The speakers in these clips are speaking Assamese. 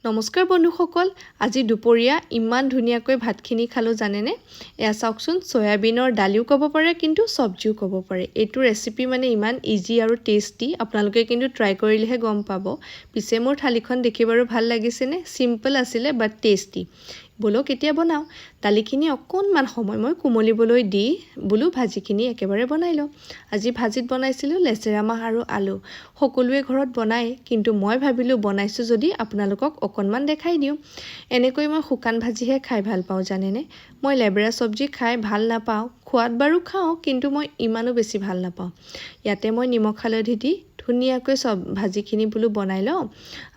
নমস্কাৰ বন্ধুসকল, আজি দুপৰীয়া ইমান ধুনীয়াকৈ ভাতখিনি খালোঁ জানেনে? এয়া চাওকচোন, চয়াবিনৰ দালিও ক'ব পাৰে কিন্তু চব্জিও ক'ব পাৰে। এইটো ৰেচিপি মানে ইমান ইজি আৰু টেষ্টি, আপোনালোকে কিন্তু ট্ৰাই কৰিলেহে গম পাব। পিছে মোৰ থালিখন দেখি বাৰু ভাল লাগিছেনে? চিম্পল আছিলে বাট টেষ্টি। ব'লক এতিয়া বনাওঁ। দালিখিনি অকণমান সময় মই কোমলিবলৈ দি বোলো ভাজিখিনি একেবাৰে বনাই লওঁ। আজি ভাজিত বনাইছিলোঁ লেচেৰা মাহ আৰু আলু। সকলোৱে ঘৰত বনায়, কিন্তু মই ভাবিলোঁ বনাইছোঁ যদি আপোনালোকক অকণমান দেখাই দিওঁ। এনেকৈ মই শুকান ভাজিহে খাই ভাল পাওঁ জানেনে? মই লেবেৰা চব্জি খাই ভাল নাপাওঁ। খোৱাত বাৰু খাওঁ, কিন্তু মই ইমানো বেছি ভাল নাপাওঁ। ইয়াতে মই নিমখ হালধি দি ধুনীয়াকৈ চব ভাজিখিনি বোলো বনাই লওঁ।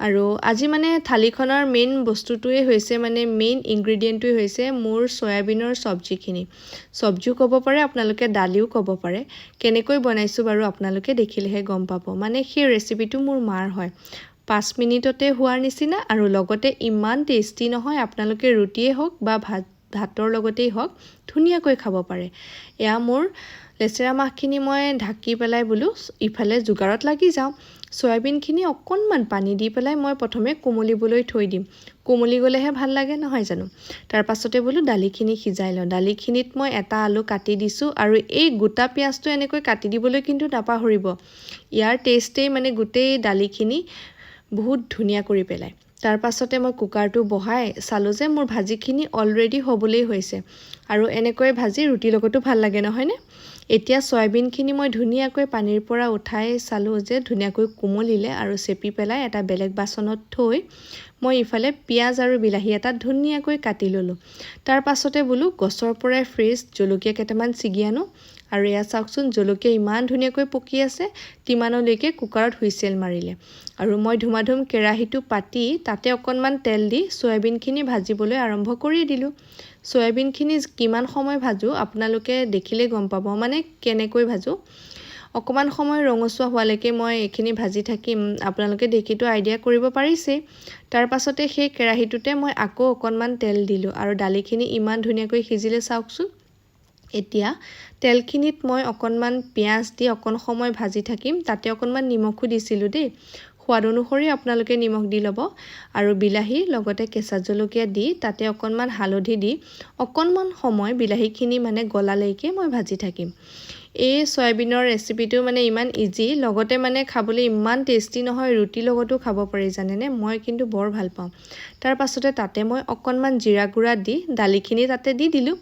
আৰু আজি মানে থালিখনৰ মেইন বস্তুটোৱে হৈছে, মানে মেইন ইনগ্ৰিডিয়েণ্টটোৱে হৈছে মোৰ চয়াবিনৰ চব্জিখিনি। চব্জিও ক'ব পাৰে আপোনালোকে, দালিও ক'ব পাৰে। কেনেকৈ বনাইছোঁ বাৰু আপোনালোকে দেখিলেহে গম পাব। মানে সেই ৰেচিপিটো মোৰ মাৰ হয়, 5 মিনিটতে হোৱাৰ নিচিনা আৰু লগতে ইমান টেষ্টি নহয়, আপোনালোকে ৰুটিয়েই হওক বা ভাতৰ লগতেই হওক ধুনীয়াকৈ খাব পাৰে। এয়া মোৰ লেচেৰা মাহখিনি মই ঢাকি পেলাই বোলো ইফালে যোগাৰত লাগি যাওঁ। চয়াবিনখিনি অকণমান পানী দি পেলাই মই প্ৰথমে কোমলিবলৈ থৈ দিম। কোমলি গ'লেহে ভাল লাগে, নহয় জানো? তাৰ পাছতে বোলো দালিখিনি সিজাই লওঁ। দালিখিনিত মই এটা আলু কাটি দিছোঁ আৰু এই গোটা পিঁয়াজটো এনেকৈ কাটি দিবলৈ কিন্তু নাপাহৰিব। ইয়াৰ টেষ্টেই মানে গোটেই দালিখিনি বহুত ধুনীয়া কৰি পেলায়। তাৰ পাছতে মই কুকাৰটো বহাই চালোঁ যে মোৰ ভাজিখিনি অলৰেডি হ'বলেই হৈছে। আৰু এনেকৈ ভাজি ৰুটিৰ লগতো ভাল লাগে, নহয়নে? এতিয়া চয়াবিনখিনি মই ধুনীয়াকৈ পানীৰ পৰা উঠাই চালোঁ যে ধুনীয়াকৈ কোমলিলে আৰু চেপি পেলাই এটা বেলেগ বাচনত থৈ মই ইফালে পিঁয়াজ আৰু বিলাহী এটা ধুনীয়াকৈ কাটি ল'লোঁ। তাৰ পাছতে বোলো গছৰ পৰাই ফ্ৰেছ জলকীয়া কেইটামান ছিগি আনো। আৰু এয়া চাওকচোন, জলকীয়া ইমান ধুনীয়াকৈ পকি আছে। তিমানলৈকে কুকাৰত হুইচেল মাৰিলে আৰু মই ধুমাধুম কেৰাহীটো পাতি তাতে অকণমান তেল দি চয়াবিনখিনি ভাজিবলৈ আৰম্ভ কৰিয়ে দিলোঁ। চয়াবিনখিনি কিমান সময় ভাজোঁ আপোনালোকে দেখিলেই গম পাব, মানে কেনেকৈ ভাজোঁ। অকণমান সময় ৰঙচুৱা হোৱালৈকে মই এইখিনি ভাজি থাকিম। আপোনালোকে দেখিতো আইডিয়া কৰিব পাৰিছেই। তাৰ পাছতে সেই কেৰাহীটোতে মই আকৌ অকণমান তেল দিলোঁ আৰু দালিখিনি ইমান ধুনীয়াকৈ সিজিলে চাওকচোন। এতিয়া তেলখিনিত মই অকণমান পিঁয়াজ দি অকণ সময় ভাজি থাকিম। তাতে অকণমান নিমখো দিছিলোঁ দেই। সোৱাদ অনুসৰি আপোনালোকে নিমখ দি ল'ব। আৰু বিলাহী লগতে কেঁচা জলকীয়া দি তাতে অকণমান হালধি দি অকণমান সময় বিলাহীখিনি মানে গলালৈকে মই ভাজি থাকিম। এই চয়াবিনৰ ৰেচিপিটো মানে ইমান ইজি, লগতে মানে খাবলৈ ইমান টেষ্টি নহয়, ৰুটিৰ লগতো খাব পাৰি জানেনে? মই কিন্তু বৰ ভাল পাওঁ। তাৰ পাছতে তাতে মই অকণমান জিৰা গুড়া দি দালিখিনি তাতে দি দিলোঁ।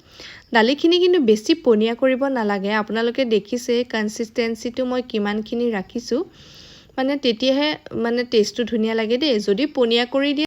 দালিখিনি কিন্তু বেছি পনীয়া কৰিব নালাগে। আপোনালোকে দেখিছে কনচিষ্টেঞ্চিটো মই কিমানখিনি ৰাখিছোঁ। মানে তেতিয়াহে মানে টেষ্টটো ধুনীয়া লাগে দেই। যদি পনীয়া কৰি দিয়ে